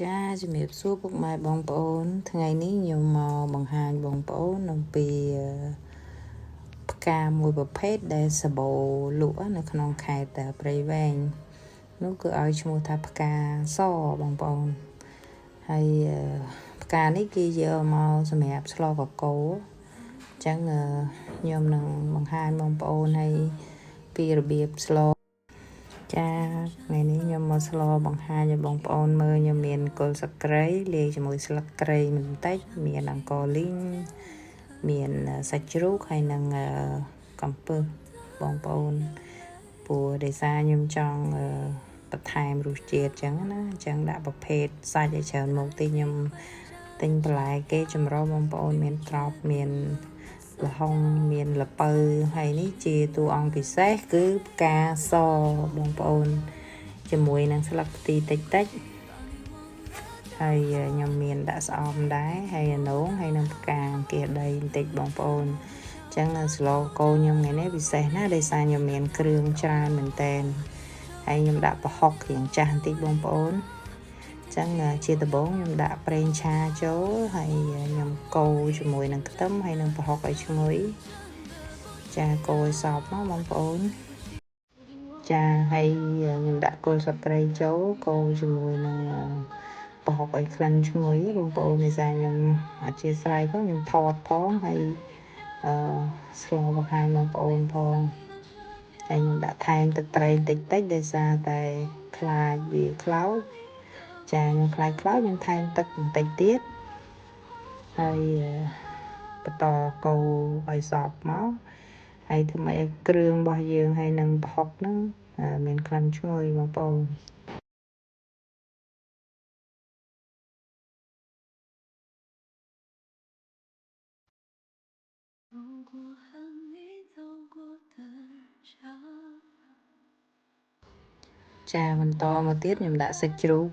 ចាជំរាបសួរពុកម៉ែបងប្អូន ថ្ងៃនេះខ្ញុំមកបង្ហាញបងប្អូនអំពីផ្កាមួយប្រភេទដែលសម្បូរលក់នៅក្នុងខេត្តព្រៃវែងនោះគឺឲ្យឈ្មោះថាផ្កាសបងប្អូនហើយផ្កានេះគេយកមកសម្រាប់ស្លកកូរអញ្ចឹងខ្ញុំនឹងបង្ហាញបងប្អូនឲ្យពីរបៀបស្ល ចាថ្ងៃនេះខ្ញុំមកស្លបង្ហាញឲ្យបងប្អូនមើលខ្ញុំមានគល់ស្លឹកគ្រៃលាយជាមួយស្លឹកគ្រៃបន្តិចមានអង្ករលីងមានសាច់ជ្រូកហើយនិងកំពឹសបងប្អូនព្រោះដោយសារខ្ញុំចង់បន្ថែមរសជាតិអញ្ចឹងណាអញ្ចឹងដាក់ប្រភេទសាច់ឲ្យច្រើនមកតិចខ្ញុំទិញបន្លែគេចម្រុះបងប្អូនមានត្រប់មានល្ហុងមានល្ពៅហើយនេះជាតួអង្គពិសេសគឺផ្កាសបងប្អូនជាមួយនឹងស្លឹកផ្ទីតិចតិចហើយខ្ញុំមានដាក់ស្អំដែរហើយអនោងហើយនឹងផ្កាអង្គាសដីបន្តិចបងប្អូនអញ្ចឹងស្លកូខ្ញុំថ្ងៃនេះពិសេសណាស់ដោយសារខ្ញុំមានគ្រឿងច្រើនមែនតែនហើយខ្ញុំដាក់ប្រហុករៀងចាស់បន្តិចបងប្អូនចឹងជាដំបូងខ្ញុំដាក់ប្រេងឆាចូលហើយខ្ញុំកូរជាមួយនឹងខ្ទឹមហើយនឹងប្រហុកឲ្យឈ្ងុយចាកូរឲ្យសព្វមកបងប្អូនចាហើយខ្ញុំដាក់គល់ស្លឹកគ្រៃចូលកូរជាមួយនឹងប្រហុកឲ្យក្លិនឈ្ងុយបងប្អូនដោយសារខ្ញុំអធិស្ឋានផងខ្ញុំថតផងហើយអឺស្លបង្ហាញបងប្អូនផងហើយខ្ញុំដាក់ថែមទឹកត្រីតិចតិចដោយសារតែខ្លាចវាខ្លោចចាខ្ញុំខ្លាចខ្លោចខ្ញុំថែមទឹកបន្តិចទៀតហើយបន្តកូរឲ្យសព្វមកហើយធ្វើម៉េចឲ្យគ្រឿងរបស់យើងហើយនឹងប្រហុកហ្នឹងមានក្លិនឈ្ងុយបងប្អូន 如果和你走过的家。 ចាបន្តមកទៀតខ្ញុំដាក់សាច់ជ្រូក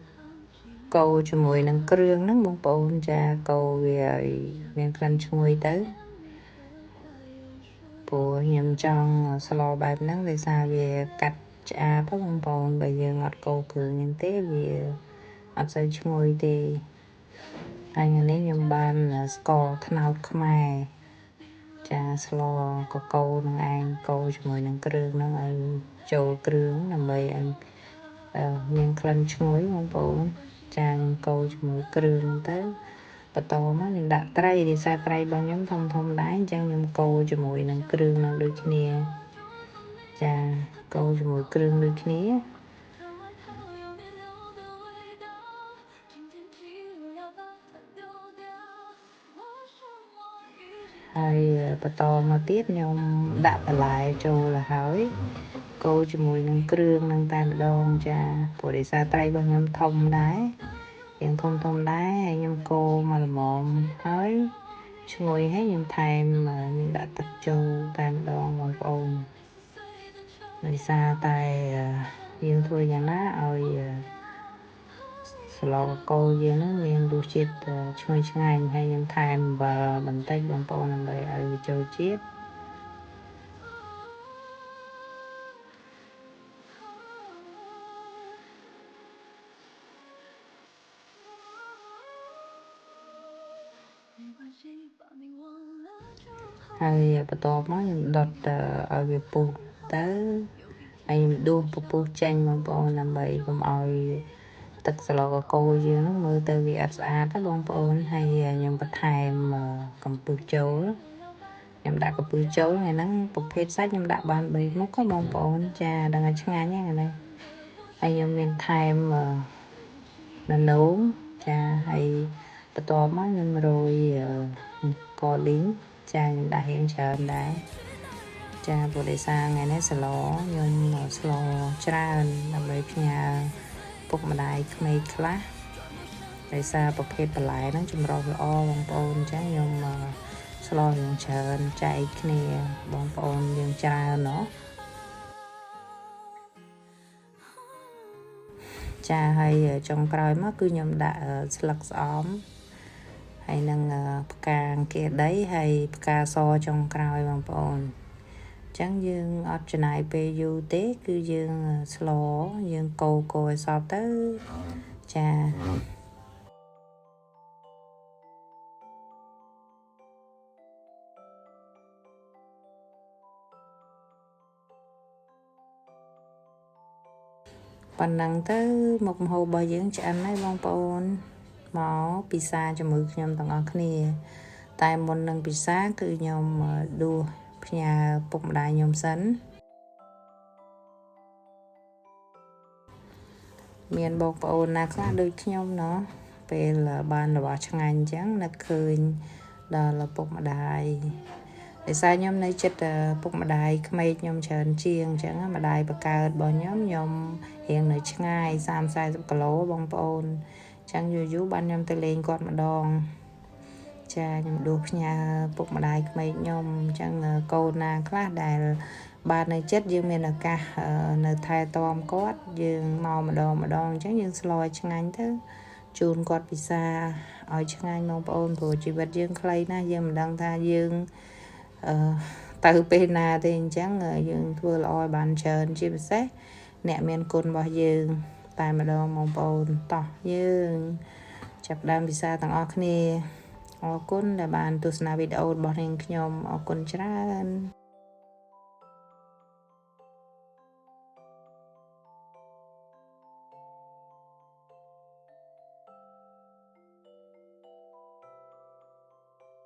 កូរជាមួយនឹងគ្រឿងហ្នឹងបងប្អូនចាកូរវាឲ្យមានក្លិនឈ្ងុយទៅព្រោះខ្ញុំចង់ស្លបែបហ្នឹងដោយសារវាកាត់ឆ្អាបបងប្អូនបើយើងអត់កូរគ្រឿងហ្នឹងទេវាអត់សូវឈ្ងុយទេហើយថ្ងៃនេះខ្ញុំបានស្ករត្នោតខ្មែរចាស្លកកូរនឹងឯងកូរជាមួយនឹងគ្រឿងហ្នឹងឲ្យចូលគ្រឿងដើម្បីឲ្យមានក្លិនឈ្ងុយបងប្អូនចាខ្ញុំកូរជាមួយគ្រឿងទៅបន្តមកខ្ញុំដាក់ត្រីដោយសារត្រីរបស់ខ្ញុំធំធំដែរអញ្ចឹងខ្ញុំកូរជាមួយនឹងគ្រឿងនឹងដូចគ្នាចាកូរជាមួយគ្រឿងដូចគ្នា 让我讨厌你留的味道，今天尽量把它丢掉。我说我已经 ហើយបន្តមកទៀតខ្ញុំដាក់បន្លែចូលទៅហើយកូរជាមួយនឹងគ្រឿងនឹងតែម្ដងចាព្រោះដោយសារត្រីរបស់ខ្ញុំធំដែររៀងធំធំដែរហើយខ្ញុំកូរមកល្មមហើយឈ្ងុយហើយខ្ញុំថែមខ្ញុំដាក់ទឹកចូលតែម្ដងបងប្អូនដោយសារតែយើងធ្វើយ៉ាងណាឲ្យស្លកកូរយើងហ្នឹងមានរសជាតិឈ្ងុយឆ្ងាញ់ហើយខ្ញុំថែមអំបិលបន្តិចបងប្អូនដើម្បីឲ្យវាចូលជាតិ 没关系，把你忘了就好。 ហើយបន្ទាប់មកខ្ញុំដុតឲ្យវាពុះទៅហើយខ្ញុំដួសពពុះចេញបងប្អូនដើម្បីកុំឲ្យទឹកស្លកកូរយើងហ្នឹងមើលទៅវាអត់ស្អាតណាបងប្អូនហើយខ្ញុំបន្ថែមកំពឹសចូលខ្ញុំដាក់កំពឹសចូលថ្ងៃហ្នឹងប្រភេទសាច់ខ្ញុំដាក់បាន3មុខហ៎បងប្អូនចាដឹងឲ្យឆ្ងាញ់ហ្នឹងណាហើយខ្ញុំមានថែមដំណូងចាហើយបន្ទាប់មកខ្ញុំរោយកលីងចាខ្ញុំដាក់រៀងច្រើនដែរចាព្រោះដោយសារថ្ងៃនេះស្លខ្ញុំស្លច្រើនដើម្បីផ្ញើពុកម្ដាយក្មេកខ្លះដោយសារប្រភេទបន្លែហ្នឹងចម្រុះល្អបងប្អូនអញ្ចឹងខ្ញុំស្លរៀងច្រើនចែកគ្នាបងប្អូនយើងច្រើនណោះចាហើយចុងក្រោយមកគឺខ្ញុំដាក់ស្លឹកស្អំហើយនឹងផ្កាអង្គាសដីហើយផ្កាសចុងក្រោយបងប្អូនអញ្ចឹងយើងអត់ចំណាយពេលយូរទេ គឺយើងស្លយើងកូរកូរឲ្យសព្វទៅចា ប៉ុណ្ណឹងទៅមុខម្ហូបរបស់យើងឆ្អិនហើយបងប្អូនមកពិសាជាមួយខ្ញុំទាំងអស់គ្នា តែមុននឹងពិសាគឺខ្ញុំដួសផ្ញើពុកម្ដាយខ្ញុំសិន មានបងប្អូនណាខ្លះដូចខ្ញុំណោះពេលបានរបស់ឆ្ងាញ់អញ្ចឹងនឹកឃើញដល់ឪពុកម្ដាយដោយសារខ្ញុំនៅចិត្តឪពុកម្ដាយក្មេកខ្ញុំច្រើនជាងអញ្ចឹងម្ដាយបកើតរបស់ខ្ញុំខ្ញុំរៀងនៅឆ្ងាយ30 40គីឡូបងប្អូនអញ្ចឹងយូរយូរបានខ្ញុំទៅលេងគាត់ម្ដង ចាខ្ញុំដួសផ្ញើពុកម្ដាយក្មេកខ្ញុំអញ្ចឹងកូនណាខ្លះដែល បាននៅចិត្តយើងមានឱកាសនៅថែទាំគាត់យើងមកម្ដងម្ដងអញ្ចឹងយើងស្លឲ្យឆ្ងាញ់ទៅជូនគាត់ពិសាឲ្យឆ្ងាញ់បងប្អូនព្រោះជីវិតយើងខ្លីណាស់យើងមិនដឹងថាយើងអឺទៅពេលណាទេអញ្ចឹងយើងធ្វើល្អឲ្យបានច្រើនជាពិសេសអ្នកមានគុណរបស់យើង តែម្ដងបងប្អូនតោះយើងចាប់ផ្ដើមពិសាទាំងអស់គ្នាអរគុណដែលបានទស្សនាវីដេអូរបស់នាងខ្ញុំអរគុណច្រើន។